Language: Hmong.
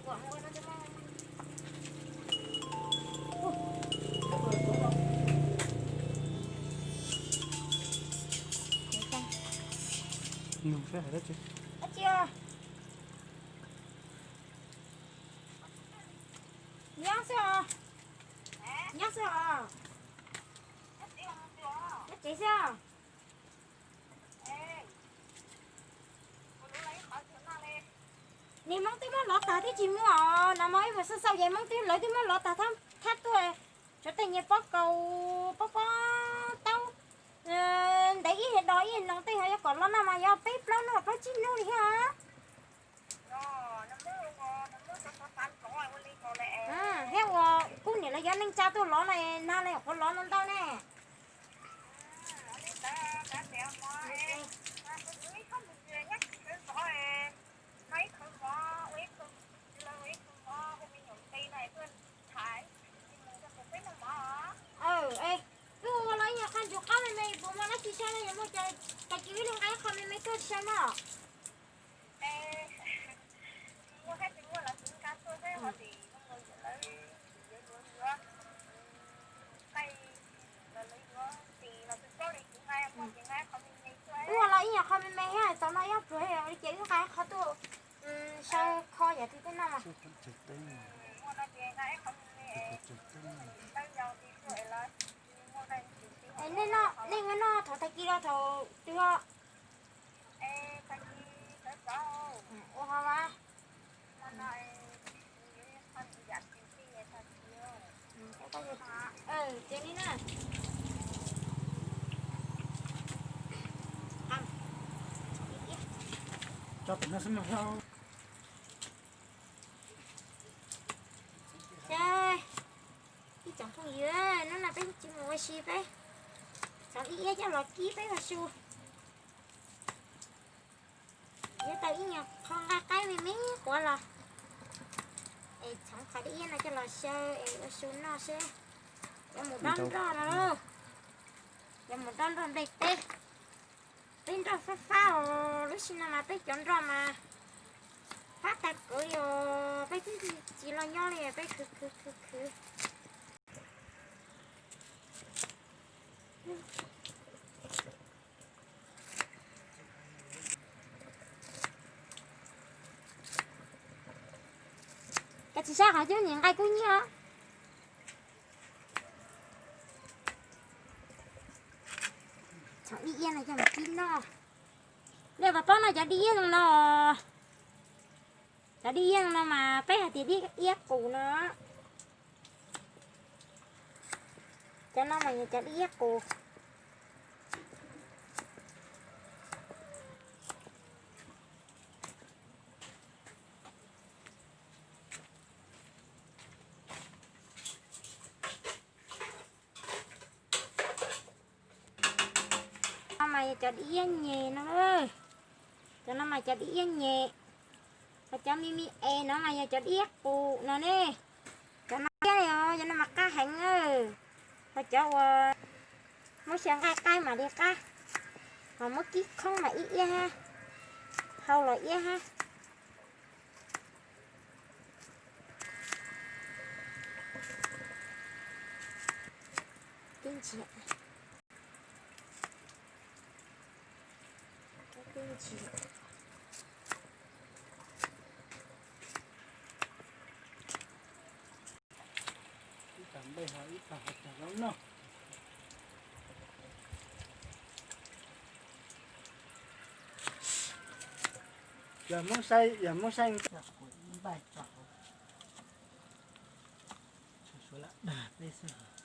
Nug saib hais dab tsi. Nyob xwb os. Nyob xwb os. Nyob tsev xwb os. Niag Hmoob twb muab lov tag twb tsis muaj os, no mas ib puas xauj xauj ces Hmoob twb lawv twb muab lov tag thab tuaj. Tshuav tej niag pob kaus, pob pob taub, ntev ib yam dos ib yam noog tej ho yuav kom lov no mas yog peb plaub hnub plaub tsib hnub li thiab. Thiab uas kuv niam lawv cov neej tsa tuaj lov no nag li qhuav lov ntau ntau ne. Wb ua los ib nyuag qho ntsuag qab me me puas muaj dab tsi saib no, yog muaj cas tag kis wb li nqa ib qho me me tuaj tsis saib mog. Wb ua los ib nyuag qho me me thiab, tau no ib pluag li ces wb nqa ib qho tuaj saib kho yam twg tej no mas. Nej noj, nej noj thaum tag kis los thaum twg os? Ua ho mas. Ces ni na. Ib tsoom phooj ywg, hnub no peb tsis mus ua si, peb txhoov ib iab coj los kib peb ua su. Yuav tau ib nyuag qho nqaij qaib me me quav los, es txhoov qhov dib iab no coj los xyaw es ua su noj seb. Yuav mus dob nroj no lauj, yuav mus dob nroj nplej teb. Peb nroj fab fab os, lub sij no mas peb cov nroj mas fab tag kawg li os, peb twb tsis los nyob li, peb khwv khwv khwv khwv. Koj tsis saib qhov cub nim nqaij kub nyiab. Txhoov dib iab no coj mus kib noj. Nej puas paub noj cov dib iab zoo no? Cov dib iab zoo no mas peb hais tias dib iab qus no. Cov no mas yog cov dib iab qus. No mas yog cov dib iab nyem no. Cov no mas cov dib iab nyem. Ho cov me me es no mas yog cov dib iab qus no ne. Cov no thiab os, cov no mas qab heev. Ho cov uas muab xyaw nqaij qaib mam li qab. Ho muab kib khoob mas ib iab hab, hau los iab hab. Tib ntsia. Ib tag nplej ho ib tag ho cog zaub noj. Yog muab saib, yog muab saib nqaij tso, suav lam dag peb xwb.